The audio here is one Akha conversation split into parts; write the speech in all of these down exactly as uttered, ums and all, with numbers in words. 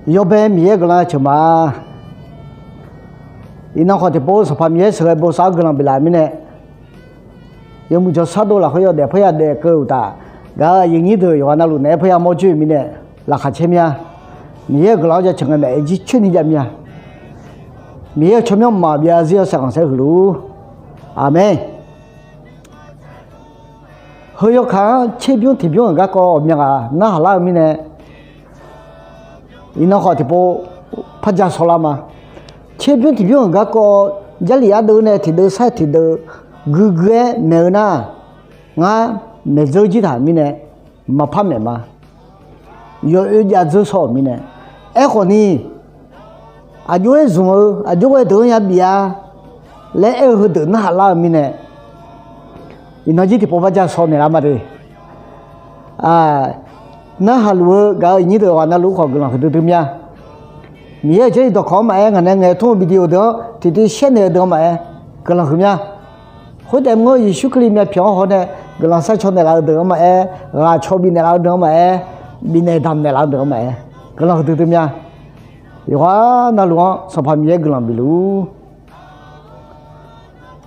Yawbae Miqyaer guiqlanq ceuq ma. Iqnan khawf tiqpov Sanqpaq Miqyaer sheuqghae bosav-awr guiqlanq biflaf-euq mirnae, yawmuiq jawrshar dov lafkhoer yawdaef parya daef keuv-euq uqtaf, gaq-euq aqyuif nyir deuq yawqghaq navluf naeq-aer parya mawr joer-euq mirnae, laqkhaq caer mir-a. Miqyaer-euq guiqlanq-anr jaceuq ngae maeq-aer jircoer ni jav mir-a. Miqyaer-euq tsawrmyanr maqbyav zir-awr saeqkhanq saer huiq luf-ur. Aqmeq. Heu yawkaq-anr tserbymr tiqbymr-euq garkawv ghawqmya ghaq narhaq lar-eu mirnae, iqnan khawf tiqpov par ja shawrlar ma. Tserbymr tiqbymr-euq garkawv Jarlif ardeuv nae tiqdeuv sar tiqdeuv guiqguiq-aer maeq-eu nar, ngar maeqdzeur jir taq-euq mirnae maqpar maeq ma. Yawoer jav dzeur shawr-euq mirnae, aerkhawf ni, aqjox-aer zmq-eu aqjox ghae deuq-anr yabif-a laer aer-eu heudeuq narhaq lar-eu mirnae, iqnan jir tiqpov par ja shaw naeqlar ma de. Narhaq luf-eu gaq-euq aqyuif nyir deuq yawqghaq navluf khawf guiqlanq huiqdui dui mir-a. Miqyaer-euq Jarlif dawqkawq-anr maqaer, ngaq nae ngaeq tmr-eu video deuq-anr tiqtiv shaer naeq-eu deuq-anr maqaer, guiqlanq huiq mir-a. Khoertaef mr-eu Yeqsur Kali myavpyawq-anr haw nae guiqlanq sharcaw naeqlaf-eu deuq-anr maqaer, ghaq caw bifnaeq laf-eu deuq-anr maqaer, bifnaeq damq naeqlaf-eu deuq-anr maqaer, guiqlanq huiqdui dui mir-a. Yawqghaq navluf-anr Sanqpaq Miqyaer guiqlanq bif luf-ur.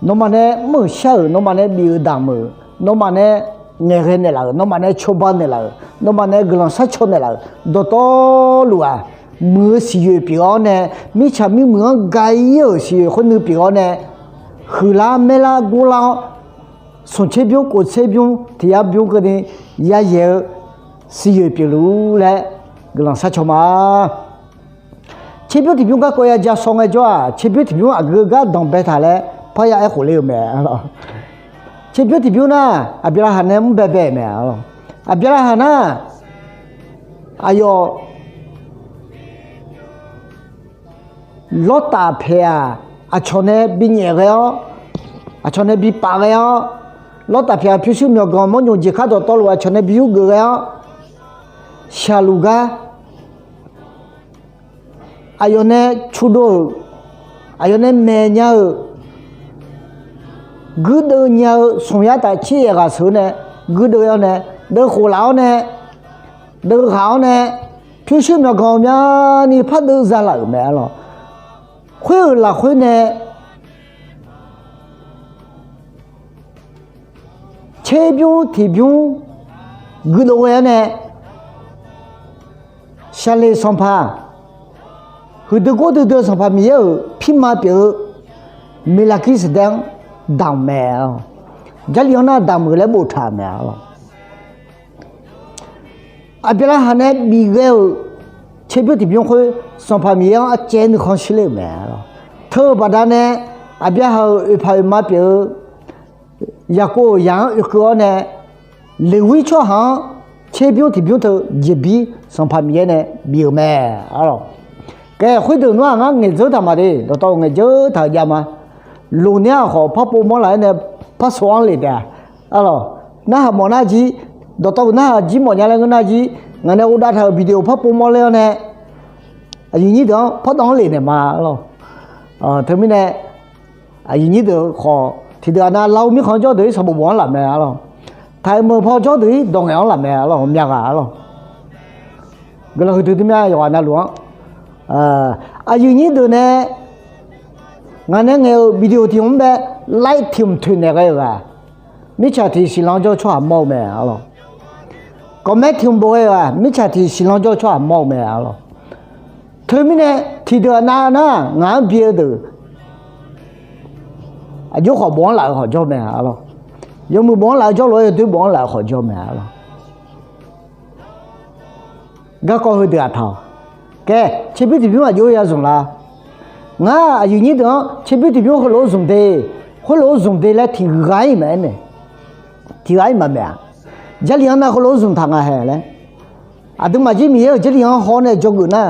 Nawmaf nae mr-euq shar-euq, nawmaf nae bif-eu damq-euq, nawmaf nae ngaeqghae naeqlaf-euq, nawmaf nae cawba naeqlaf-euq, nawmaf nae guiqlanq sharcaw naeqlaf-euq dawqtawvluf-aq, muiq-eu siqyoeq pyeuf-awr nae, mirtsaq mirmuiq-anr ga-ir-euq siqyoeq khoer nuiv pyeuf-awr nae, huiqlar maerlar gorlar-awr, smq tserbymr kof tserbymr tiq yar bymr keuvni yayaeq-eu siqyoeq pyeuf luf-ur laer guiqlanq sharcaw ma. Tserbymr tiqbymr garkawv ya ja shaw ngaejawr-aq, tserbymr tiqbymr aqgeu gar danqbae taq laer parya aerkhof ler-eu mae. Tserbymr tiqbymr nar, Aqbyaqlaqhaq nae mr baebae-euq mae. Aqbyaqlaqhaq nar, aqyawf Lawrtaf paeq-aq, aqcawq nae binyaef ghae-awr, aqcawq nae bipaf ghae-awr, Lawrtaf paeq-aq pyurshuir myawqganq mawrnymq jeq kar dawqtawvluf aqcawq nae bi yurgeuf ghae-awr, shaqluf gar aqyawf nae cudov-euq, aqyawf nae maeq nya-euq, guirdeuv nya-eu smq yar taf tser yaef ghaq sheuq-eu nae, guirdeuv-awr nae, deuvkhof laf-awr nae, deuvghaq-awr nae, pyurshuir myawqganq ghawqmyani pardeuv zalaf-euq mae arlawq. Khoer-euq lafkhoer nae tserbymr tiqbymr guirdeuv ghae-awr nae, Saqleq sanqpaq, huiqdui gordui dui-eu Sanqpaq Miqyaer-euq pirma pyeuf-eu Meqlaqkirseqdeq-anr damq mae arlawq. Jarlif-anr nar damq-euq laer boftaq-euq mae arlawq. Aqbyaqlaqhaq nae bif ghae-euq tserbymr tiqbymr khoer Sanqpaq Miqyaer-anr arcaev nuikhanr shirler-euq mae arlawq. Teu-eu baqdanae Aqbyaqhaq-euq oeqpaq oeqma pyeuf-eu Yaqkov-euq zaq-anr oekeuv-awr nae, Leqwir tsawrhaq-anr tserbymr tiqbymr teu jeqbir Sanqpaq Miqyaer nae bif-euq mae arlawq. Khaer khoerdeuq nar-aq ngar ngaeqdzeur taq ma de, dawqtawv ngaeqdzeur taq-euq jav ma. Loqner-aq khawf par pov mawr laf-aer nae par sov-anr lef taef-a arlawq. Narhaq mawf nar jir, dawqtawv-euq narhaq jir mawf nya laer ngeur nar jir, ngaq nae uvdav taq-euq video par pov mawr ler-awr nae, aqyuif nyir deuq-anr par dawv-anr lef naeq ma arlawq. Teumirnae aqyuif nyir deuq khawf tiqdeuq-aq nav Lav-eu mirkhanq-anr jawr deuq-ir sanqbof bof-anr laf mae arlawq. Taiq meuq paw jawr deuq-ir dawq ngaeq-anr laf mae arlawq, myav ghaq arlawq. Guiqlanq huiqdui dui myav yawqghaq navluf-anr, aqyuif nyir deuq nae ngaq nae ngaeq-euq video tiq hmq-anr bae like tiq hmq toeqnaeq ghae-euq ghaq, mirtsaq tiq siqlanq jawr-eu tsawrhaq mawr-eu mae arlawq. Comment tiq hmq bof ghae-euq ghaq, mirtsaq tiq siqlanq jawr-eu tsawrhaq mawr-eu mae arlawq. Teumirnae tiqdeuq-aq nav nar ngaq-anr bi-eu deuq aqjox khawf bof-anr laf-eu khawf jawr mae arlawq. Yawmuiq bof-anr laf-eu jawrlof-aer yawdoer bof-anr laf-eu khawf jawr mae arlawq. Garkawv heudeuq-aq taq-awq. Khaer tserbymr tiqbymr aqjox ya zmq la. Ngar aqyuif nyir deuq-anr tserbymr tiqbymr heulof-aer zmq de, khoerlof-aer zmq de laer tiqghaq-ir maqaer naeq, tiqghaq-ir maqmaeq-aq. Jarlif-anr nar heulof-aer zmq taq nga hae laer, aqduimaf jir Miqyaer-euq Jarlif-anr haw-awr nae dzawgeuf nar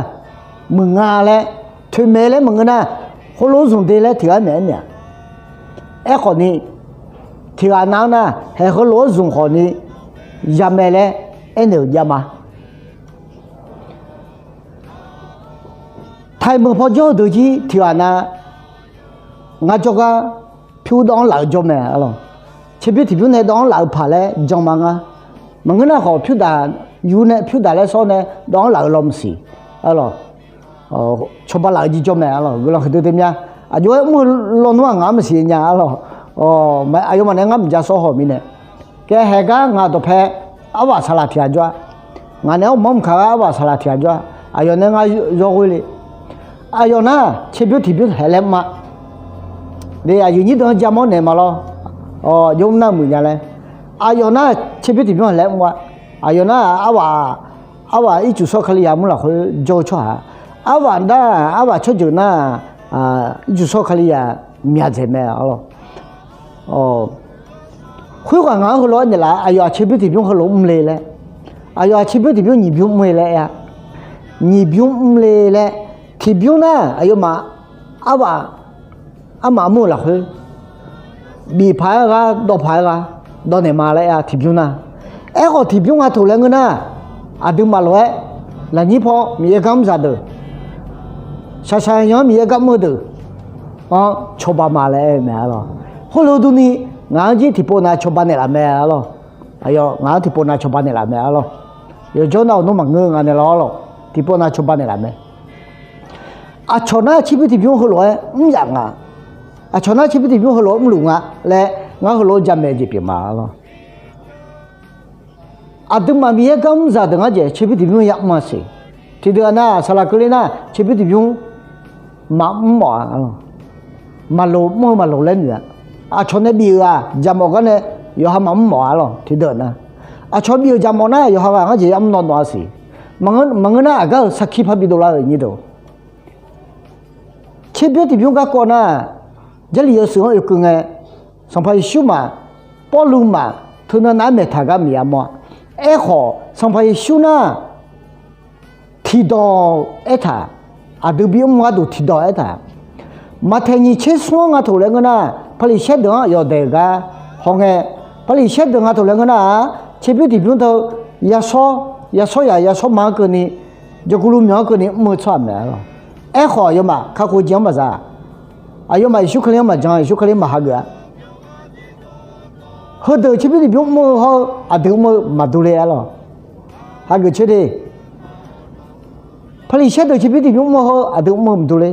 muiq nga laer, toeqmaeq laer maqngeur nar, heulof-aer zmq de laer tiqghaq-ir maqaer naeq-aq. Aerkhawf ni, tiqghaq nav-anr nar haeq heulof-aer zmq khawf ni yamae laer aernaeq-euq jav ma. Taiq meuq paw jawr-eu deuq jir tiqghaq nav ngar jawrgar pyur dawv-anr laf-eu jawr mae arlawq. Tserbymr tiqbymr nae dawv-anr laf-eu paq laer jan ma ngar. Maqngeur nar khawf pyurdaq yur nae pyurdaq laer sawr nae dawv-anr laf-eu lawmq siq arlawq. Cawba laf-eu jirjawr mae arlawq. Guiqlanq huiqdui dui mya. Aqjox-aer mr-eu lawnmr-aq ngaq-anr maqsiq nya arlawq. Aqyawfmaf nae ngar mqja sawr haw mirnae, kae haeq gar ngaq dawqpae arwaf saqlaq tiq ghaq jawr-a. Ngaq naeq-anr mqmanr mqkaq gar arwaf saqlaq tiq ghaq jawr-a. Aqyawf nae ngar yawghoe le. Aqyawf nar tserbymr tiqbymr haeq laer mr-a. De, aqyuif nyir deuq-anr jamawr naeq ma lawr. Jawr mr nar muiq nya laer. Aqyawf nar tserbymr tiqbymr haeq laer mr-a. Aqyawf nar arwaf, arwaf ircuf sawr Kalizaq mr lafkhoer jawr-eu tsawrhaq, arwaf nar, arwaf tsawrjeuq nar, ircuf sawr Kalizaq myaq dzaeq mae arlawq. Khoerghaq ngaq-anr heulof-aer naeqlaf, aqyawf-aq tserbymr tiqbymr heulof mr le laer, aqyawf-aq tserbymr tiqbymr nyiq bymr mr le laer aer-a. Nyiq bymr mr le laer, tiqbymr nar aqyawfmaf arwaf armaf armur-eu lafkhoer bif paq-aer ghar dawv paq-aer ghar dawv naeq ma laer aer-a tiqbymr nar. Aerkhawf tiqbymr nga toq laer ngeur nar, aqduimaf lof-aer lafnyir paw Miqyaer gar mr zaq deuq, shaqshaq yan-anr Miqyaer gar mr-eu deuq-anr cawba ma laer aer-eu mae arlawq. Khoerlof durni ngaq-anr jir tiqpov nav cawba naeqlaf mae arlawq. Aqyawf ngaq-anr tiqpov nav cawba naeqlaf mae arlawq. Yawqjawr nav-awq nmr maqngeur nga naeq lawr arlawq. Tiqpov nav cawba naeqlaf mae. Aqcawq nar tserbymr tiqbymr heulof-aer mr yaf nga. Aqcawq nar tserbymr tiqbymr heulof-aer mrluf nga laer ngar heulof-aer jamaeq jeq pyeuf ma arlawq. Aqduimaf Miqyaer gar mr zaq deuq ngar jeq tserbymr tiqbymr ya mr-a siq. Tiqdeuq-aq nar saqlaq keuvle nar tserbymr tiqbymr maqmr mawf-a arlawq. Maqloq mr-eu maqloq laer noeq-a. Aqcawq nae bif-euq-aq jaqmawf gar nae yawqha maqmr mawf-a arlawq. Tiqdeuq-aq nar aqcawq bif-euq jaqmawf nar yawqha ghaq ngar jeq ya mr nawv nawv-a siq. Maqngeur nar aqgar-euq sarkir parbi dovlar-euq nyir deuq. Tserbymr tiqbymr garkawv nar, Jarlif yawshuif-anr oekeuv ngae, Sanqpaq Yeqsur maf, Pawrluv maf, teunav nav-aer maeqtaq gar Miqyaer mawr-a. Aerkhawf Sanqpaq Yeqsur nar tiqdawq aertaq, aqdui bimr gharduq tiqdawq aertaq. Maqtaeq nyiq tser smr-anr nga toq laer ngeur nar, Paqliqsaer deuq-anr aqyawf daeq-euq gar hawngae, Paqliqsaer deuq nga toq laer ngeur nar-aq, tserbymr tiqbymr teu yashawr, yashawr yaq yashawr ma-anr keuvni, jawrguvluv myawq-anr keuvni mr-eu tsawrhaq mae arlawq. Aerkhawf aqyawfmaf kakhof-eu jeq-anr maqza-a. Aqyawfmaf Yeqsur Kali-anr maqjan, Yeqsur Kali-anr maqhageuf-a. Heudeuq tserbymr tiqbymr mr-eu hawr-eu aqdui mr-eu maqdur le arlawq. Hageuf caer de. Paqliqsaer deuq tserbymr tiqbymr mr-eu hawr-eu aqdui mr-eu maqdur le.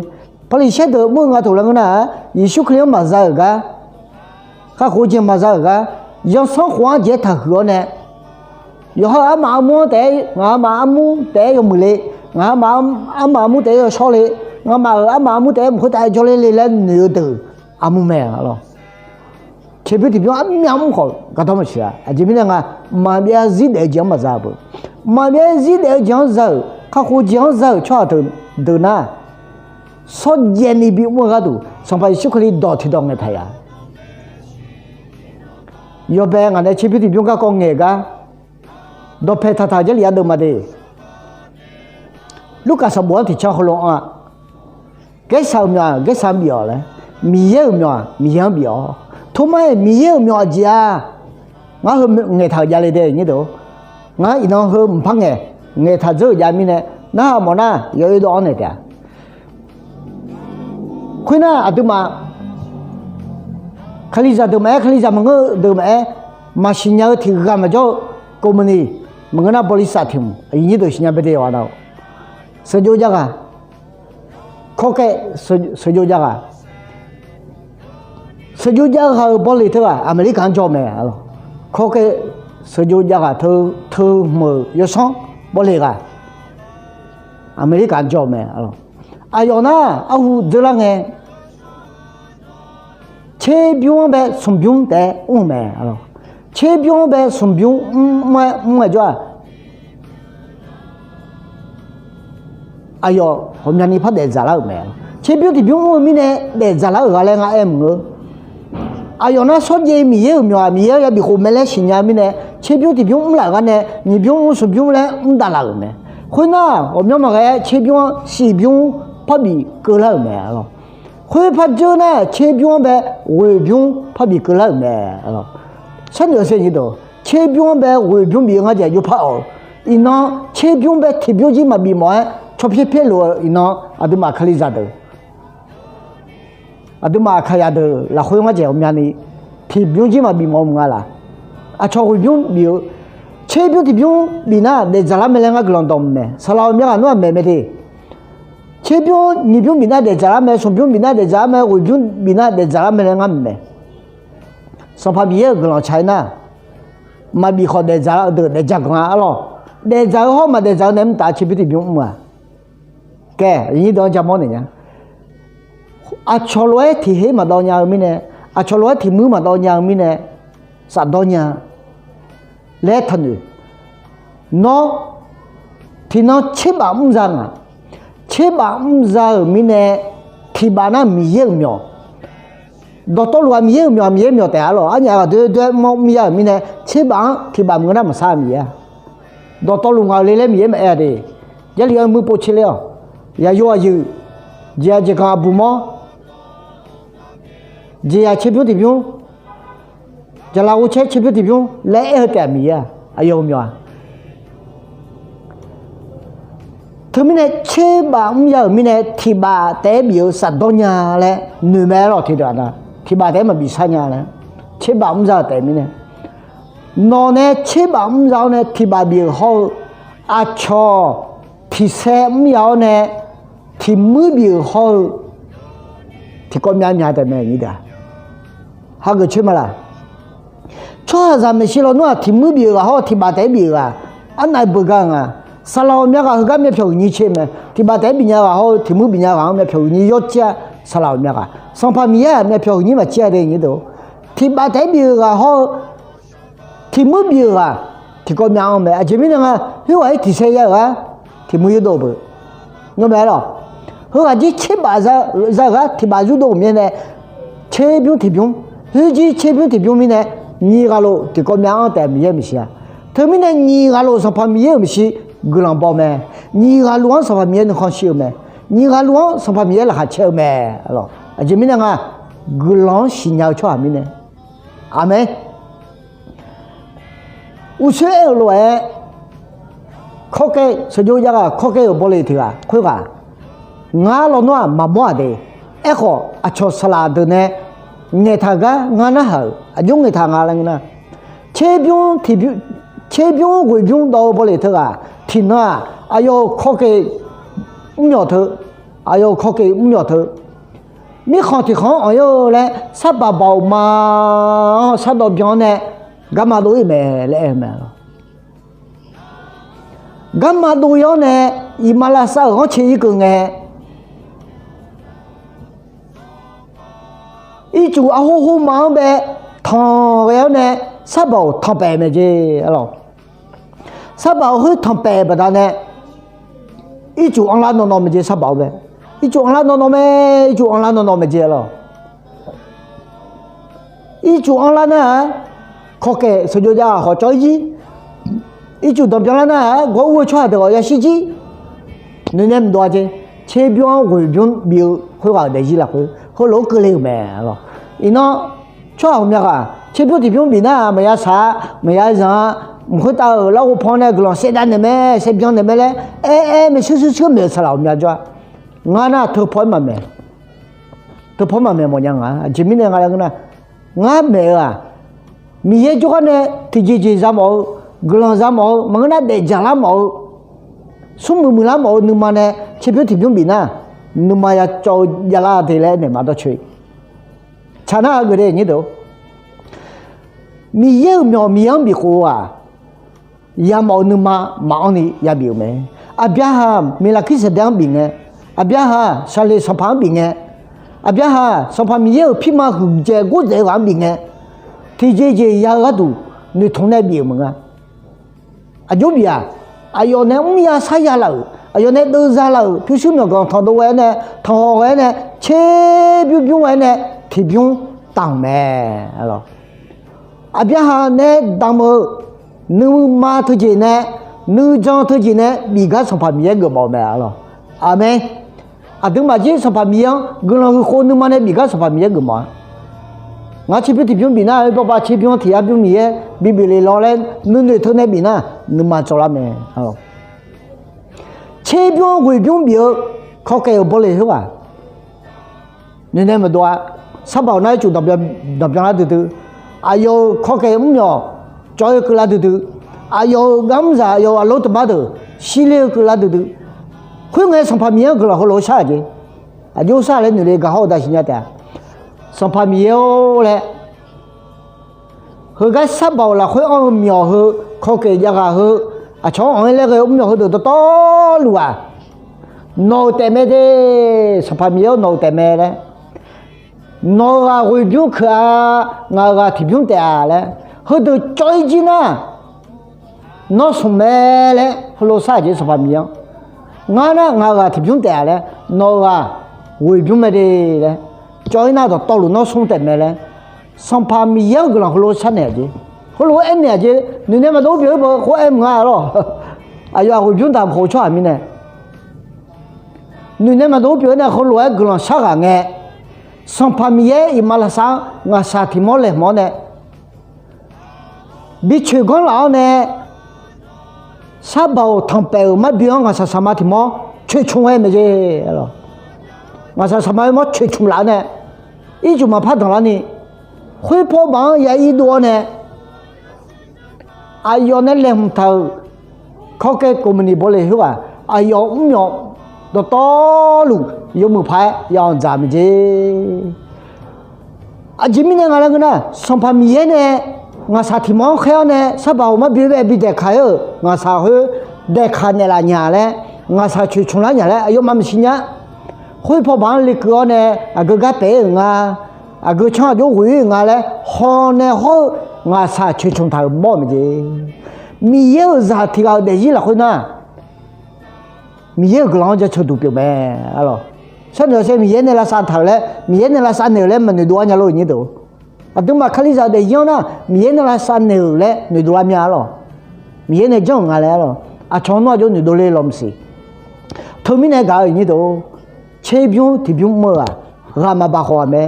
Paqliqsaer deuq mr-eu nga toq laer ngeur nar-aq, Yeqsur Kali-anr maqza-euq gar, kakhof-eu jeq maqza-euq gar, zanrsanrkhof-anr jeq-aer taqhuiq-awr nae, yawqha-euq armaf armur-anr taef-aer, ngaq-euq armaf armur taef-aer yawmuiq le, ngaq-euq armaf armur taef-aer yawshawr le, nga'maf-euq armaf armur taef-aer mq khoertav jawrler le laer noeq-eu deuq armur mae arlawq. Tserbymr tiqbymr armyav mr khawf gardanr maqsiq-a. Aqjeq mirnae nga, mqmaq maqbyav zir daef-eu jeq-anr maqza-eu beu. Mqmaq maqbyav zir daef-eu jeq-anr za-euq, kakhof-eu jeq-anr za-euq tsawrhaq deuq nar, shawrjaev ni bimr-eu gharduq Sanqpaq Yeqsur Kali dawq tiqdawq ngaeqtaq ya. Yawbae ngaq nae tserbymr tiqbymr garkawv ngaeq gar, dawqpae taqtaq Jarlif yadeuv ma de. Lurkaf sanqbof-anr tiqcanr heulof-anr-a, Gaersaq-euq myawq-aq Gaersaq-anr bif-awq laer, Miqyaer-euq myawq-aq Miqyaer-anr bif-awq. Tormar-aer Miqyaer-euq myawq aqjeq-a. Ngar heu ngaeqtaq-euq javle de nyir deuq. Ngar iqnan heu mqpar ngaeq, ngaeqtaq dzeur-euq jav mirnae, narhaq mawf nar yawoer dawv-anr naeq taef-a. Khoernar aqduimaf, Kalizaq deuq maqaer, Kalizaq maqngeur-eu deuq maqaer, maqsiqnya-eu tiqghaq maqjawr-eu company maqngeur nar บริษัท tiq mq aqyuif nyir deuq siqnya bae de yawqha nar-eu, sheuqjov jav ghaq, kawrkaev sheuqjov jav ghaq, sheuqjov jav ghaq-euq bawle teughaq Aqmeqlirkaq-anr jawr-eu mae. Kawrkaev sheuqjov jav ghaq teu, teu hmq-euq yawsanr bawle ghaq Aqmeqlirkaq-anr jawr-eu mae. Aqyawf nar arhu dzeurlar ngae, tserbymr-anr bae smqbymr taef-aer mr-eu mae. Tserbymr-anr bae smqbymr mr-aer mr-aer jawr-aq, aqyawf ghawqmyani par daefdzaq lar-euq mae. Tserbymr tiqbymr mr-eu mirnae daefdzaq lar-euq gha laer ngar aer maqngeur. Aqyawf nar shawrjaev Miqyaer-euq myawq-aq Miqyaer-anr yabif khof mae laer siqnya mirnae, tserbymr tiqbymr mr laf gar nae nyiq bymr mr smq bymr laer mr davlaf-euq mae. Khoernar ghawqmyanr maqghae-aer tserbymr-anr shif bymr par bif keuvlar-euq mae. Khoer par dzeur nar tserbymr-anr bae ghoeq bymr par bif keuvlar-euq mae. Sharnoeq-eu sher nyir deuq, tserbymr-anr bae ghoeq bymr bif-eu ngar jeq jov par-awq. Iqnan tserbymr bae tiqbymr jir maqbif mawf-aer cawpyaer pyaer lof-eu iqnan aqduimaf Kalizaq deuq, aqduimaf Aqkaqzaq deuq lafkhoer ngar jeq ghawqmyani tiqbymr jir maqbif mawf-eu mq nga laq. Aqcawq ghoeq bymr bif-eu, tserbymr tiqbymr bif nar daefdzaq lar mae laer ngar guiqlanq dawq mq mae. Saqlaq ghawqmya ghaq nmr-aq maeq mae de. Tserbymr nyiq bymr bifnar daefdzaq lar mae, smq bymr bifnar daefdzaq lar mae, ghoeq bymr bifnar daefdzaq lar mae laer ngar maqmaeq. Sanqpaq Miqyaer-euq guiqlanq tsaq-aer nar, maqbif khawf daefdzaq deuq daefdzaq ganq-a arlawq. Daefdzaq-eu hawr maqdaefdzaq-eu nae mr taf tserbymr tiqbymr mr-a. Kae, aqnyir deuq-anr jamawr naeq nya. Aqcawq lof-aer tiqher maqdawv nya-eu mirnae, aqcawq lof-aer tiqmuir maqdawv nya-eu mirnae, safdawr nya laer taqnoeq. Nawr, tiqnan tserbaf mr za ngaq. Tserbaf mr za-euq mirnae, tiqbaf nar Miqyaer-euq myawq. Dawqtawvluf-aq Miqyaer-euq myawq-aq Miqyaer myawq taef-a lawq. Arnyaf ghaq doer doer-aer mawr mr ya-euq mirnae, tserbaf-anr tiqbaf meuq nar maqsar-a Miqyaer-a. Dawqtawvluf ngaq-euq le laer Miqyaer maqaer-a de. Jarlif-anr muir pov tser ler-awq. Yaqyo aqyuif, jeqzaq jeqganq aqbuq mawr, jeqzaq tserbymr tiqbymr, jaqlaf ghovcaer tserbymr tiqbymr laer aer-eu taef-a Miqyaer-a. Aqyawf-euq myawq-a. Teumirnae tserbaf mr ya-euq mirnae tiqbaf taef-aer bif-eu safdawr nya laer noeq mae arlawq. Tiqdeuq-aq nar tiqbaf taef-aer maqbif sar nya laer, tserbaf mr za-euq taef mirnae, nawq nae tserbaf mr za-awr nae tiqbaf bif-euq hawr-eu, aqcawq tiqsaer mr ya-awr nae tiqmuir bif-euq hawr-eu, tiqkawv myav myav taef mae. Hageuf coer ma laq? Tsawrhaqzaq maeqshi lawnmr-aq tiqmuir bif-euq ghaq hawr-eu tiqbaf taef-aer bif-euq ghaq, arnav beugar-eu nga. Saqlaq ghawqmya ghaq heugar myavpyawq huiqnyir tser mae. Tiqbaf taef-aer bif nya ghaq hawr-eu tiqmuir bif nya ghaq-anr myavpyawq huiqnyir yawr cir-a. Saqlaq ghawqmya ghaq, Sanqpaq Miqyaer-aq myavpyawq huiqnyir maqcir-a de. Tiqbaf taef-aer bif-euq ghaq hawr-eu tiqmuir bif-euq ghaq, tiqkawv myav-anr mae. Aqjeq mirnae nga, khoerghaq-ir tiqsaer ya-euq gar tiqmuir yurdov-eu beu, ngar mae arlawq. Heughaq jir tserbaf za-euq gar tiqbaf yurdov-euq mirnae, tserbymr tiqbymr, khoerjir tserbymr tiqbymr mirnae, nyiq ghaq lof tiqkawv myav-anr taef Miqyaer maeqshi-a. Teumirnae nyiq ghaq lof Sanqpaq Miqyaer-euq maeqshi guiqlanq baw mae. Nyiq ghaq lof-anr Sanqpaq Miqyaer nuikhanr shir-eu mae. Nyiq ghaq lof-anr Sanqpaq Miqyaer laqkhaq caer-eu mae. Aqjeq mirnae nga, guiqlanq-anr siqnya-eu tsawrhaq mirnae. Aqmeq. Uqsoer aer-euq lof-aer, kawrkaev sheuqjov jav ghaq kawrkaev-euq bawle tiq ghaq khoerghaq, ngar lawnmr-aq maqmawr-aq de. Aerkhawf aqcawq saqlaq deuq nae ngaeqtaq gar ngar narhaq-euq aqjox ngaeqtaq nga laer ngeur nar, tserbymr ghoeqbymr dawv-eu bawle teughaq tiqnan-aq, aqyawf-euq kawrkaev mrmyawq teu, aqyawf-euq kawrkaev mrmyawq teu, mirkhanq tiqkhanq-anr anq-ir-eu laer sarbaq baoq ma-anr sardawv byan-awr nae garma dov-ir mae laer aer-eu mae. Garma dov-ir-awr nae iqmalavshav-euq ghanrcae-ir keuv ngae, ircuf arhorhor ma-anr bae tanq ghae-awr nae sarbaq-awq tanqpaef mae jeq arlawq. Sarbaq-awq khoer tanqpaef baqdanae, ircuf anrlar nawv nawv mae jeq sarbaq-awr bae. Ircuf anrlar nawv nawv mae, ircuf anrlar nawv nawv mae jeq arlawq. Ircuf anrlar nar-aq, kawrkaev sheuqjov jav ghaq khawf cawv-ir jir. Ircuf danqbyan lar nar-aq, gawr ur-eu tsawrhaq deuq khawf yashir jir. Noeqnaeq maqdov-a jeq. Tserbymr-anr ghoeqbymr bif-eu khoerghaq-euq daefzir lafkhoer heulof-aer keuvle-euq mae arlawq. Iqnan tsawrhaq ghawqmya ghaq tserbymr tiqbymr bif nar-aq, maqya saq-a, maqya zanq-a, mq khoertav-euq larghov pan-awr nae guiqlanq saevdav naeq mae, saevbyan naeq mae laer aer aer maershuir shuir shuir maeq-euq saqlaq ghawqmya jawr-a. Ngar nar teupaw-aer maqmaeq, teupaw-aer maqmaeq mawfnya nga. Aqjeq mirnae nga laer ngeur nar, ngar maeq-eu-aq, Miqyaer jawrgar nae tiqjeq jeq za mawf-eu, guiqlanq za mawf-eu, maqngeur nar daefdzaq lar mawf-eu, smrmuiq muiqlar mawf-eu nuima nae tserbymr tiqbymr bif nar, nuima ya cawv-eu javlar de laer naeq maqdawr coe. Tsaq nar-aq geuf de nyir deuq, Miqyaer-euq myawq Miqyaer-anr bifkhof-eu-aq, yamawf-eu nuima maqanr ni yabif-euq mae. Aqbyaqhaq Miqlaqkirsaqdaq-anr bif ngae, Aqbyaqhaq Saqleq sanqpaq-anr bif ngae, Aqbyaqhaq Sanqpaq Miqyaer-euq pirma huiqdzaeq gordzaeq-eu ghaq-anr bif ngae, tiqjeq jeq ya-eu gharduq noeqtmq nae bif-euq maqnga. Aqjox bif-aq, aqyawf nae mr ya sar ya laf-euq, aqyawf nae deuvza laf-euq pyurshuir myawqganq tanqdov ghae-aer nae, tanqhawq ghae-aer nae, tserbymr bymr ghae-aer nae, tiqbymr taq-euq mae. Aqbyaqhaq nae damq-eu nuima teujeq nae, nuijan teujeq nae bif gar Sanqpaq Miqyaer geufmawf-eu mae arlawq. Aqmeq. Aqduimaf jir Sanqpaq Miqyaer-anr guiqlanq huiq khof nuima nae bif gar Sanqpaq Miqyaer geufmawf-a. Ngar tserbymr tiqbymr bif nar, bawbav tserbymr tiq yar bymr Miqyaer bibif le law laer nuinoeq teu nae bif nar, nuima tsawvlar mae. Tserbymr ghoeqbymr bif-eu kawrkaev-euq bawle khoerghaq, noeqnaeq maqdov-a. Sarbaq-awq nar ircuf danqbyan lar duidui, aqyawf-euq kawrkaev mrmyawq cawv-ir keuvlar duidui, aqyawf-euq garmrzaq aqyawf-euq aqlor taqbar deuq shirler-eu keuvlar duidui, Khoerngae Sanqpaq Miqyaer-anr guiqlanq heulof-aer shar-aq jeq. Aqjox shar laer noeq le gaq hawr-eu daq siqnya taef-a. Sanqpaq Miqyaer-or laer, heugar sar baoq lafkhoer anr-eu myawq heu, kawkaef jav ghaq heu, aqcawq-anr anq-aer laer ghae-eu mr myawq heudeuq dawqtawvluf-aq, nawq-euq taef mae de. Sanqpaq Miqyaer-or, nawq-euq taef mae laer, nawq-euq ghaq ghoeqbymr keuq-a, ngaq-euq ghaq tiqbymr taef-a laer, heudeuq cawv-ir jir nar, nawr smq mae laer heulof shar-aq jeq. Sanqpaq Miqyaer-anr, ngar nar ngaq-euq ghaq tiqbymr taef-a laer, nawq-euq ghaq ghoeqbymr mae de laer, cawv-ir nar dawqtawvluf nawr smr taef mae laer, Sanqpaq Miqyaer-anr guiqlanq heulof-aer sharnaeq-aq jeq. Heulof-aer aernaeq-aq jeq. Noeqnaeq maqdov pyeuf-eu beu khoer aer mq nga lawr. Aqyawf-aq ghoeqbymr daq mq khof-eu tsawrhaq mirnae, noeqnaeq maqdov pyeuf-eu nae heulof-aer guiqlanq shar ghaq ngae, Sanqpaq Miqyaer iqmalavshav-anr ngaqshaq tiq mawr laeqhmq-awr nae, bi coeq ganr laf-awr nae, sar baoq tanqpaef-euq marbi-anr ngaqshaq saqma tiq mawr coeqcmq ghae mae jeq. Ngaqshaq saqma-eu mawr coeqcmq laf-awr nae, ircuf maqpar danqlarni, khoerpaw baf-anr ya irdov-awr nae, aqyawf nae laeqhmq taq-euq kawrkaev kov maqniq bawle khoerghaq, aqyawf mr myawq dawqtawvluf yawmuiq paq-aer ya anq dzaq mae jeq. Aqjeq mirnae nga laer ngeur nar, Sanqpaq Miqyaer nae ngaqshaq tiq mawr-anr khaer-awr nae sar baoq marbi-eu bae bi daeqkaq-aer-euq ngaqshaq khoer daeqkaq naeqlaf nya laer, ngaqshaq coeqcmq lar nya laer aqyawfmaf maqsiq nya. Khoerpaw baf-anr lekeuv-awr nae aqgeu gar paef-ir-euq nga, aqgeu tsanr aqjox ghoe-ir-euq nga laer haw nae hawr-eu ngaqshaq coeqcmq taq-euq mawr-eu mae jeq. Miqyaer-euq zaq tiq ghaq-euq daefzir lafkhoer nar, Miqyaer-euq guiqlanq-anr jaceuq duq pyeuf mae. Sharnoeq-awq sher, Miqyaer nae lavsav taq-euq laer, Miqyaer nae lavsav naeq-euq laer maqnoeq dov-ar nya lor-euq nyir deuq. Aqduimaf kalizaq daefzir-anr nar Miqyaer nae lavsav naeq-euq laer noeqdov lar mya-a lawq. Miqyaer nae janr-euq nga laer-a lawq. Aqcawq-anr nar aqjox noeqdov le lawq maqsiq. Teumirnae gaq-eu nyir deuq, tserbymr tiqbymr mr-eu-aq, ghaq maqbaq khawf-aq mae.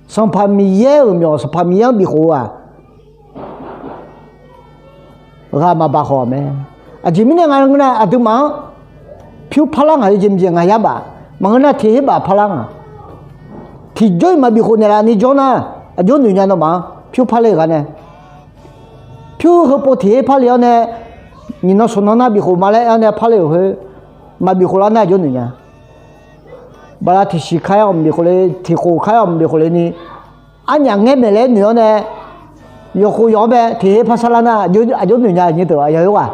Sanqpaq Miqyaer-euq myawq, Sanqpaq Miqyaer-anr bifkhof-eu-aq, ghaq maqbaq khawf-aq mae. Aqjeq mirnae nga ngeur nar, aqduimaf-anr pyur parlar ngaq-eu jeq maqjeq ngaq yar baf. Maqngeur nar tiq her baf parlar ngaq. Tiqjawr-iq maqbif khof naeqlaf ni jawr nar, aqjox noeq nya nawmaf-anr pyur parler-euq gar nae. Pyur heupov tiq her parle-awr nae, nyiq nan smq nan nar bif khof ma laer aer-awr nae parle-euq khoer, maqbif khof lar nar aqjox noeq nya. Bala tiqsiq kar-awr maqbif khof le, tiq khof kar-awr maqbif khof le ni, arnyaf ngaer maeq laer noeq-awr nae, yawkhof yawq-anr bae tiq her par sharlar nar aqjox noeq nya-eu nyir deuq aqyawf-aer ghaq.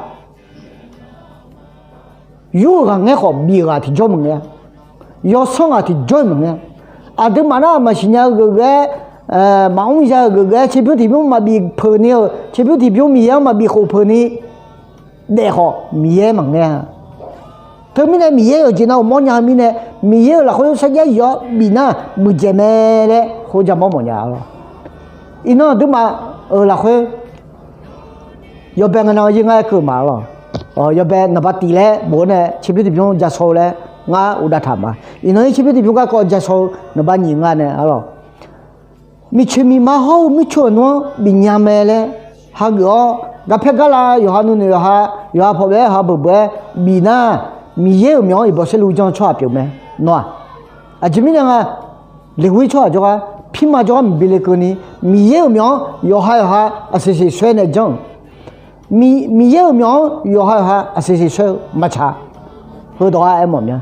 Yur-euq ghaq ngaer khawf bif-euq ghaq tiqjawr maqngae-a. Yawsanr ghaq tiqjawr-iq maqngae-a. Aqduimaf nar maqsiq nya-eu geufghae-aer, maqmr ya-euq geufghae-aer tserbymr tiqbymr maqbif peuq ni-euq, tserbymr tiqbymr Miqyaer-anr maqbif khof peuq ni daef khawf Miqyaer maqngae-a. Teumirnae Miqyaer-euq jeq nav-euq mawrnya-eu mirnae, Miqyaer-euq lafkhoer sarjax zif-awr bif nar muiqdzaeq mae laer khoer ja mawr mawfnya-a lawq. Iqnan aqduimaf-euq lafkhoer yawbae ngae nan-eu yir ngar aer keuv ma-a lawq. Yawbae naqba tif laer bof-awr nae tserbymr tiqbymr ja shaw-eu laer ngar uqdav taq ma. Iqnan-ir tserbymr tiqbymr garkawv ja shaw-eu naqba nyiq nga nae-a lawq. Miqcoeq miqma hawr-eu mircoeq nmr-anr bifnya mae laer hageuf-awr, garpaer garla yawqha nuinoeq yawqha, yawqha pawqbaef-aer yawqha beuqbeuq-aer bif nar, Miqyaer-euq myawq-anr iqbaw saerlu janr-eu tsawrhaq pyeuf mae. Nawr-aq, aqjeq mirnae nga, leqghoer tsawrhaq jawrgar, pirma jawrgar maqbi le keuvni, Miqyaer-euq myawq-anr yawqha yawqha aqseqseq saer nae janr-euq, Miqyaer-euq myawq-anr yawqha yawqha aqseqseq saer-eu maqtsaq. Heudawq-a aermawf mya,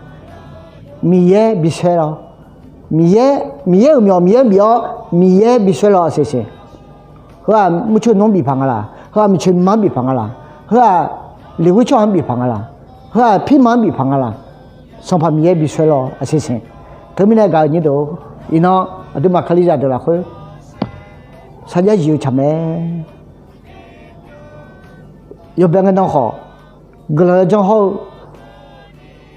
Miqyaer bi saer lawr. Miqyaer, Miqyaer-euq myawq Miqyaer bif-awr, Miqyaer bi saer lawr aqseqseq. Heu-aq mircoeq nmr-anr bif paq nga laq? Heu-aq miqcoeq miqma-anr bif paq nga laq? Heu-aq leqghoer tsawrhaq-anr bif paq nga laq? Heu-aq pirma-anr bif paq nga laq? Sanqpaq Miqyaer bi saer lawr aqseqseq. Teumirnae gaq-euq nyir deuq, iqnan aqduimaf kalizaq deuq lafkhoer sarjax zif-eu tsaq mae. Yawbae ngae nan khawf, guiqlanq yawjanr hawr-eu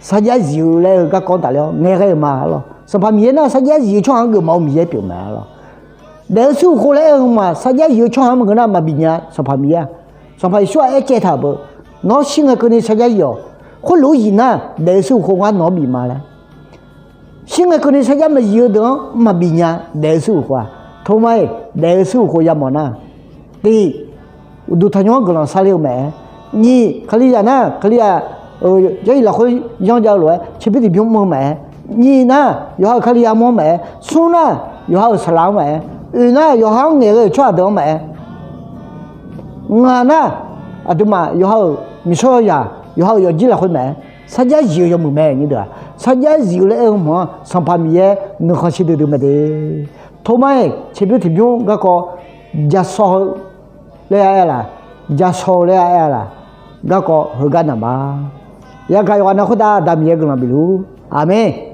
sarjax zif-eu laer-eu garkawv-anr tafler-awr ngaeqghae-euq ma-a lawq. Sanqpaq Miqyaer nar sarjax zif-eu tsawrhaq-anr geufmawf-eu Miqyaer pyeuf mae-a lawq. Daef-eu shuir uq khov laer aer-eu ma, sarjax zif-eu tsawrhaq-anr maqngeur nar maqbif nya-a. Sanqpaq Miqyaer-aq, Sanqpaq Yeqsur-aq aer caev taq-euq beu, nawr shir ngae keuvni sarjax zif-awq. Khoerlof-aer zif nar daef-eu shuir uq khov ngar nawq-anr bif ma laer. Shir ngae keuvni sarjax maqzif-eu deuq-anr maqbif nya. Daef-eu shuir uq khov-aq, toma-iq daef-eu shuir uq khov yamawf nar, tiq, uqduq tanqnymr-anr guiqlanq sarler-eu mae-aer. Nyiq, kalizaq nar kalizaq-euq jarlif lafkhoer yanr jav-eu lof-aer tserbymr tiqbymr mr-eu mae-aer. Nyiq nar yawqha-euq kalizaq mr-anr mae-aer. Smr nar yawqha-euq saqlaq-anr mae-aer. Oeq nar yawqha-anr ngaeqghae-euq tsawrhaq deuq-anr mae-aer. Ngaq nar aqduimaf yawqha-euq miqshawr yawzaq, yawqha-euq yawfjir lafkhoer mae-aer. Sarjax zif-eu yawmuiq mae, nyirdeuq-aq. Sarjax zif-eu laer aer-eu hmq-anr Sanqpaq Miqyaer nuikhanr shir duidui mae de. Tormar-iq tserbymr tiqbymr garkawv ja sawr-eu laer-a aer-a laq, ja sawr-eu laer-a aer-a laq, garkawv heugar naq ma. Yagaq yawqghaq na khoertav Aqda Miqyaer guiqlanq bifluf-ur. Aqmeq.